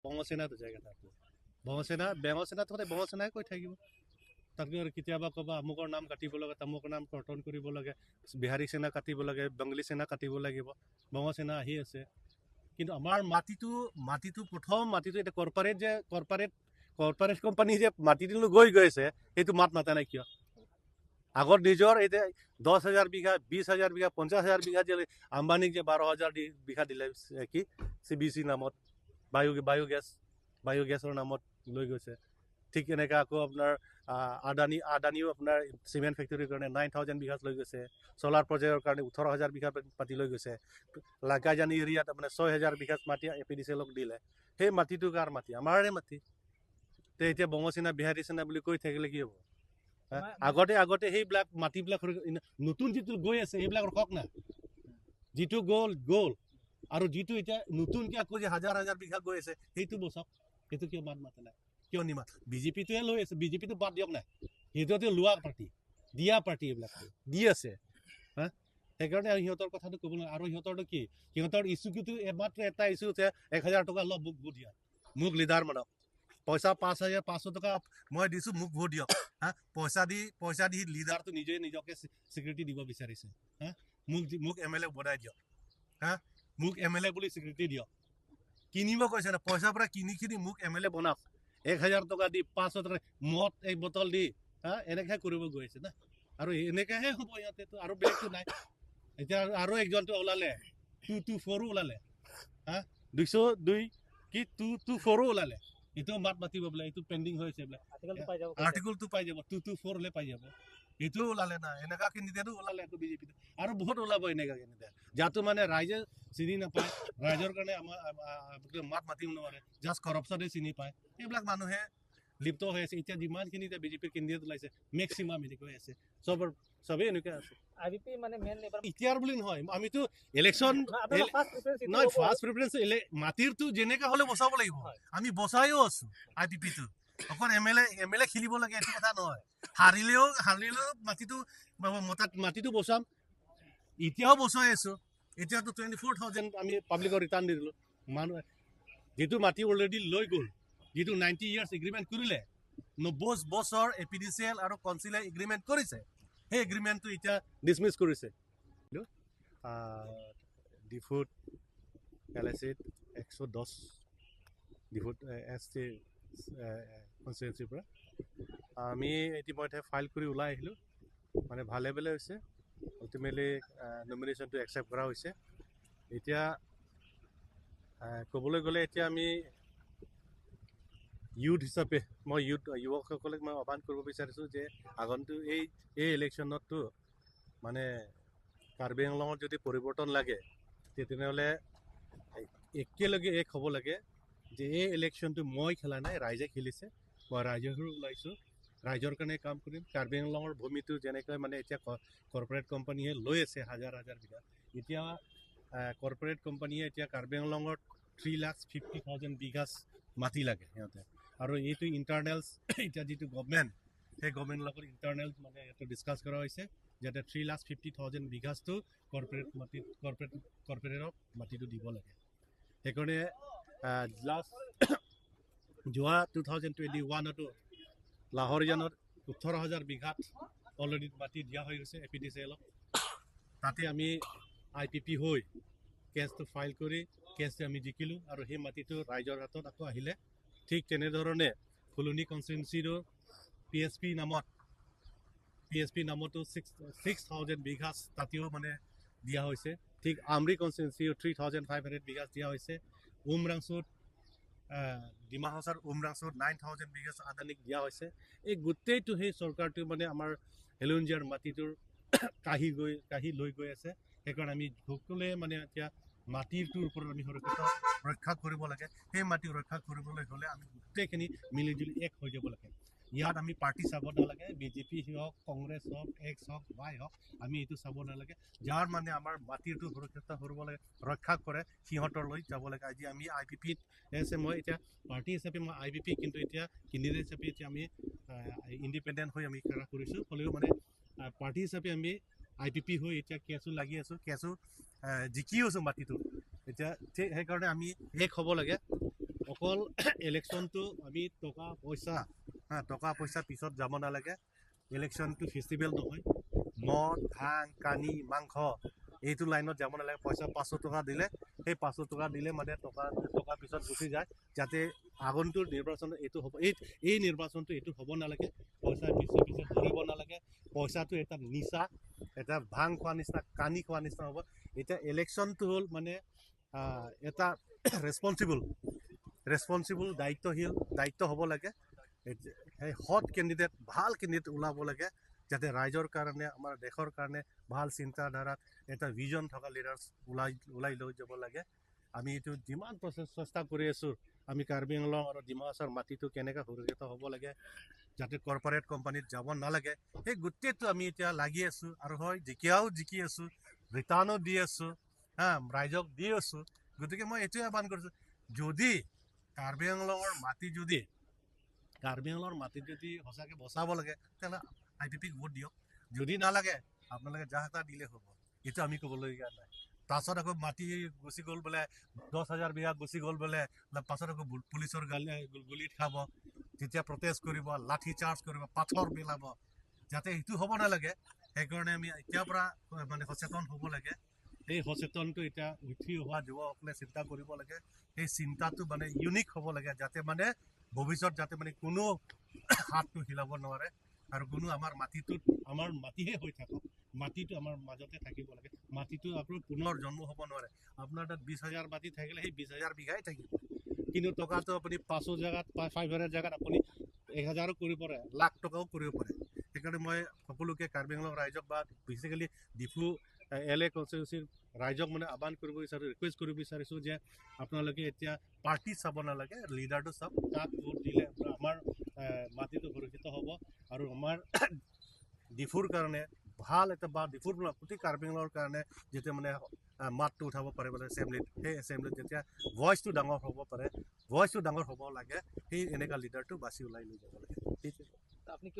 বঙসেনাটো জেগা তাতো বঙসেনা বেঙসেনাটো সদায় বঙসেনাই কৈ থাকিব। তাতকৈ আৰু কেতিয়াবা ক'বা আমুকৰ নাম কাটিব লাগে, তামুকৰ নাম কৰ্তন কৰিব লাগে, বিহাৰী সেনা কাটিব লাগে, বেংগলী সেনা কাটিব লাগিব, বঙসেনা আহি আছে। কিন্তু আমাৰ মাটিটো প্ৰথম মাটিটো এতিয়া কৰ্পৰেট যে কৰ্পৰেট কৰ্পৰেট কোম্পানী যে মাটিটো গৈ গৈ আছে, সেইটো মাত মাতা নাই কিয়? আগত নিজৰ এতিয়া 10,000 বিঘা, 20,000 বিঘা, 50,000 বিঘা যে আম্বানীক যে 12,000 বিঘা দিলে কি চি বি চি নামত, বায়ু গেছৰ নামত লৈ গৈছে। ঠিক এনেকৈ আকৌ আপোনাৰ আদানীও আপোনাৰ চিমেণ্ট ফেক্টৰীৰ কাৰণে 9,000 বিঘা লৈ গৈছে, চ'লাৰ প্ৰজেক্টৰ কাৰণে 18,000 বিঘা মাটি লৈ গৈছে, লাকাইজানি এৰিয়াত আপোনাৰ 6,000 বিঘা মাটি এ পি ডি চি এলক দিলে। সেই মাটিটো কাৰ মাটি? আমাৰে মাটি। তে এতিয়া বঙসেনা, বিহাৰী সেনা বুলি কৈ থাকিলে কি হ'ব? আগতে সেইবিলাক মাটিবিলাক নতুন যিটো গৈ আছে সেইবিলাক ৰখক না, যিটো গ'ল গ'ল, আৰু যিটো এতিয়া নতুনকৈ আকৌ যে হাজাৰ হাজাৰ বিঘা গৈ আছে সেইটো বচাওক। সেইটো কিয় মাত মাতে নাই? কিয় নিমাত? বিজেপিটোৱে লৈ আছে, বিজেপিটো বাদ দিয়ক নাই, সেইটোতে লোৱা পাৰ্টি, দিয়া পাৰ্টি, এইবিলাক দি আছে। হা, সেইকাৰণে আৰু সিহঁতৰ কথাটো ক'ব নোৱাৰে। আৰু সিহঁতৰটো কি, সিহঁতৰ ইছ্যুটো মাত্ৰ এটা ইছ্যু, 1,000 টকা লওক, মোক ভোট দিয়া, মোক লিডাৰ মানক, পইচা 5,500 টকা মই দিছোঁ, মোক ভোট দিয়ক। হা, পইচা দি লিডাৰটো নিজে নিজকে স্বীকৃতি দিব বিচাৰিছে। হা, মোক এম এল এ বনাই দিয়ক, হা, মোক এম এল এ বুলি স্বীকৃতি দিয়ক। কিনিব কৈছে না, পইচাৰ পৰা কিনি কিনি মোক এম এল এ বনাওক, 1,000 টকা দি, 500 টকা মদ এক বটল দি, হা, এনেকৈ কৰিব গৈ আছে না। আৰু এনেকৈহে হ'ব ইয়াতেতো, আৰু বেলেগটো নাই। এতিয়া আৰু একজনটো ওলালে, 224ও ওলালে, হা, 202 কি 224ও ওলালে, এইটো মাত মাতিব বোলে, এইটো পেণ্ডিং হৈ আছে বোলে, আৰ্টিকলটো পাই যাব, 224 হ'লে পাই যাব, এইটোও ওলালে না। এনেকুৱা কেণ্ডিডেটো ওলালে আকৌ বিজেপিত, আৰু বহুত ওলাব এনেকুৱা কেণ্ডিডেট, যাতো মানে ৰাইজে চিনি নাপায়, ৰাইজৰ কাৰণে আমাৰ মাত মাতিব নোৱাৰে, জাষ্ট কৰপশ্যনে চিনি পায়, এইবিলাক মানুহে লিপ্ত হৈ আছে। এতিয়া যিমানখিনি এতিয়া বিজেপিৰ কেণ্ডিডেট ওলাইছে মেক্সিমাম এনেকুৱাই আছে, চবেই এনেকুৱা আছে। এতিয়াৰ বুলি নহয়, আমিতো ইলেকশ্যন নহয়, ফাৰ্ষ্ট প্ৰিফাৰেঞ্চ মাটিৰটো যেনেকা হ'লে বচাব লাগিব, আমি বচাইও আছো। আই পি পিটো অকল এম এল এ খেলিব লাগে এইটো কথা নহয়, হাৰিলেও মাটিটো বচাম, এতিয়াও বচাই আছো। এতিয়াতো 24,000 আমি পাব্লিকৰ ৰিটাৰ্ণ দি দিলোঁ। মানুহ যিটো মাটি অলৰেডি লৈ গ'ল, যিটো 90 ইয়াৰ্ছ এগ্ৰিমেণ্ট কৰিলে, 90 বছৰ A P D C L আৰু কনচিলে এগ্ৰিমেণ্ট কৰিছে, সেই এগ্ৰিমেণ্টটো এতিয়া ডিছমিছ কৰিছে। ডিফুত এল এ চিত 110, ডিফুত এছ টি কনষ্টিটুৱেঞ্চিৰ পৰা আমি ইতিমধ্যে ফাইল কৰি ওলাই আহিলোঁ, মানে ভালে ভালে হৈছে, আল্টিমেটলি নমিনেশ্যনটো একচেপ্ট কৰা হৈছে। এতিয়া ক'বলৈ গ'লে এতিয়া আমি ইউথ হিচাপে মই যুৱকসকলক মই আহ্বান কৰিব বিচাৰিছোঁ যে আগন্তুক এই ইলেকশ্যনততো মানে কাৰ্বি আংলঙত যদি পৰিৱৰ্তন লাগে তেনেহ'লে একেলগে এক হ'ব লাগে যে এই ইলেকশ্যনটো মই খেলা নাই, ৰাইজে খেলিছে, মই ৰাইজৰ হৈ ওলাইছোঁ, ৰাইজৰ কাৰণে কাম কৰিম। কাৰ্বি আংলঙৰ ভূমিটো যেনেকৈ মানে এতিয়া কৰ্পৰেট কোম্পানীয়ে লৈ আছে হাজাৰ হাজাৰ বিঘা, এতিয়া কৰ্পৰেট কোম্পানীয়ে এতিয়া কাৰ্বি আংলঙত 3,50,000 বিঘা মাটি লাগে সিহঁতে। আৰু এইটো ইণ্টাৰনেল এতিয়া যিটো গভমেণ্ট, সেই গভমেণ্টৰ লগত ইণ্টাৰনেল মানে এইটো ডিছকাছ কৰা হৈছে যাতে 3,50,000 বিঘাটো কৰ্পৰেট মাটিত কৰ্পৰেটক মাটিটো দিব লাগে। সেইকাৰণে লাষ্ট যোৱা 2021তো লাহৰিজানত 18,000 বিঘাত অলৰেডি মাটি দিয়া হৈ গৈছে এ পি ডি চি এলক। তাতে আমি আই পি পি হৈ কেছটো ফাইল কৰি কেছটো আমি জিকিলোঁ আৰু সেই মাটিটো ৰাইজৰ হাতত আকৌ আহিলে। ঠিক তেনেধৰণে ফুলনি কনষ্টিটুৱেঞ্চিৰো পি এছ পি নামতো 6,000 বিঘা তাতেও মানে দিয়া হৈছে। ঠিক আমৰি কনষ্টিটুৱেঞ্চিও 3,500 বিঘা দিয়া হৈছে। উমৰাংচুত, ডিমা হাছাওৰ উমৰাংচুত 9,000 বিঘা আদানীক দিয়া হৈছে। এই গোটেইটো সেই চৰকাৰটো মানে আমাৰ খিলঞ্জীয়াৰ মাটিটোৰ কাঢ়ি লৈ গৈ আছে। সেইকাৰণে আমি সকলোৱে মানে এতিয়া মাটিটোৰ ওপৰত আমি সুৰক্ষিত ৰক্ষা কৰিব লাগে। সেই মাটি ৰক্ষা কৰিবলৈ হ'লে আমি গোটেইখিনি মিলিজুলি এক হৈ যাব লাগে। ইয়াত আমি পাৰ্টি চাব নালাগে, বিজেপি হওক, কংগ্ৰেছ হওক, এক্স হওক, ৱাই হওক, আমি এইটো চাব নালাগে। যাৰ মানে আমাৰ মাটিটো সুৰক্ষিত কৰিব লাগে, ৰক্ষা কৰে, সিহঁতৰ লৈ যাব লাগে। আজি আমি আই পি পিত আছে, মই এতিয়া পাৰ্টি হিচাপে মই আই পি পি, কিন্তু এতিয়া কেণ্ডিডেট হিচাপে এতিয়া আমি ইণ্ডিপেণ্ডেণ্ট হৈ আমি খেলা কৰিছোঁ। হ'লেও মানে পাৰ্টি হিচাপে আমি আই পি পি হৈ এতিয়া কেছো লাগি আছোঁ, কেছো জিকিও আছোঁ মাটিটো এতিয়া। ঠিক সেইকাৰণে আমি এক হ'ব লাগে। অকল ইলেকশ্যনটো আমি টকা পইচা, হা, টকা পইচা পিছত যাব নালাগে। ইলেকশ্যনটো ফেষ্টিভেল নহয়, মদ ভাং কানি মাংস এইটো লাইনত যাব নালাগে। পইচা 500 টকা দিলে, সেই 500 টকা দিলে মানে টকা টকা পিছত গুচি যায়। যাতে আগন্তুক নিৰ্বাচনত এইটো হ'ব, এই নিৰ্বাচনটো এইটো হ'ব নালাগে। পইচা পিছে পিছে দৌৰিব নালাগে। পইচাটো এটা নিচা, এটা ভাং খোৱা নিচিনা, কানি খোৱা নিচিনা হ'ব। এতিয়া ইলেকশ্যনটো হ'ল মানে এটা ৰেচপনচিবল দায়িত্বশীল দায়িত্ব হ'ব লাগে। সেই সৎ কেণ্ডিডেট, ভাল কেণ্ডিডেট ওলাব লাগে, যাতে ৰাইজৰ কাৰণে, আমাৰ দেশৰ কাৰণে ভাল চিন্তাধাৰাত এটা ভিজন থকা লিডাৰ্ছ ওলাই ওলাই লৈ যাব লাগে। আমি এইটো যিমান প্ৰচেছ চেষ্টা কৰি আছোঁ, আমি কাৰ্বি আংলং আৰু ডিমা হাছাওৰ মাটিটো কেনেকৈ সুৰক্ষিত হ'ব লাগে, যাতে কৰ্পৰেট কোম্পানীত যাব নালাগে, সেই গোটেইটো আমি এতিয়া লাগি আছোঁ। আৰু হয়, জিকিয়াও জিকি আছোঁ, ৰিটাৰ্ণো দি আছোঁ, হা, ৰাইজক দি আছোঁ। গতিকে মই এইটোৱে আহ্বান কৰিছোঁ, যদি কাৰ্বি আংলঙৰ মাটি যদি কাৰ্বি আংলঙৰ মাটিত যদি সঁচাকৈ বচাব লাগে, তেতিয়াহ'লে আই পি পিক ভোট দিয়ক। যদি নালাগে, আপোনালোকে যাহ এটা দিলে হ'ব, এইটো আমি ক'বলগীয়া নাই। পাছত আকৌ মাটি গুচি গ'ল বোলে, 10,000 বিঘা গুচি গ'ল বোলে, পাছত আকৌ পুলিচৰ গালি গুলিত খাব, তেতিয়া প্ৰটেষ্ট কৰিব, লাঠি চাৰ্জ কৰিব, পাথৰ পেলাব। যাতে সেইটো হ'ব নালাগে, সেইকাৰণে আমি এতিয়াৰ পৰা মানে সচেতন হ'ব লাগে। সেই সচেতনটো এতিয়া উঠি অহা যুৱসকলে চিন্তা কৰিব লাগে। সেই চিন্তাটো মানে ইউনিক হ'ব লাগে, যাতে মানে ভৱিষ্যত যাতে মানে কোনো হাতটো হিলাব নোৱাৰে আৰু কোনো আমাৰ মাটিটোত, আমাৰ মাটিহে হৈ থাকক, মাটিটো আমাৰ মাজতে থাকিব লাগে। মাটিটো আপোনাৰ পুনৰ জন্ম হ'ব নোৱাৰে। আপোনাৰ তাত 20,000 মাটি থাকিলে সেই 20,000 বিঘাই থাকিব, কিন্তু টকাটো আপুনি 500 জেগাত, 500 জেগাত আপুনি 1,000ো কৰিব পাৰে, লাখ টকাও কৰিব পাৰে। সেইকাৰণে মই সকলোকে, কাৰ্বি আংলং ৰাইজক বা বেচিকেলি ডিফু এল এ কনষ্টিটুৱেঞ্চিৰ ৰাইজক মানে আহ্বান কৰিব বিচাৰোঁ, ৰিকুৱেষ্ট কৰিব বিচাৰিছোঁ যে আপোনালোকে এতিয়া পাৰ্টি চাব নালাগে, লিডাৰটো চাওক। কাক ভোট দিলে আমাৰ মাটিটো সুৰক্ষিত হ'ব আৰু আমাৰ ডিফুৰ কাৰণে ভাল এটা, বা ডিফুৰ গোটেই কাৰ্বি আংলঙৰ কাৰণে যেতিয়া মানে মাতটো উঠাব পাৰে বোলে এছেম্বলিত, সেই এছেম্বলিত যেতিয়া ভইচটো ডাঙৰ হ'ব পাৰে, ভইচটো ডাঙৰ হ'ব লাগে, সেই এনেকুৱা লিডাৰটো বাছি ওলাই লৈ যাব লাগে। সেইটোৱে। আপুনি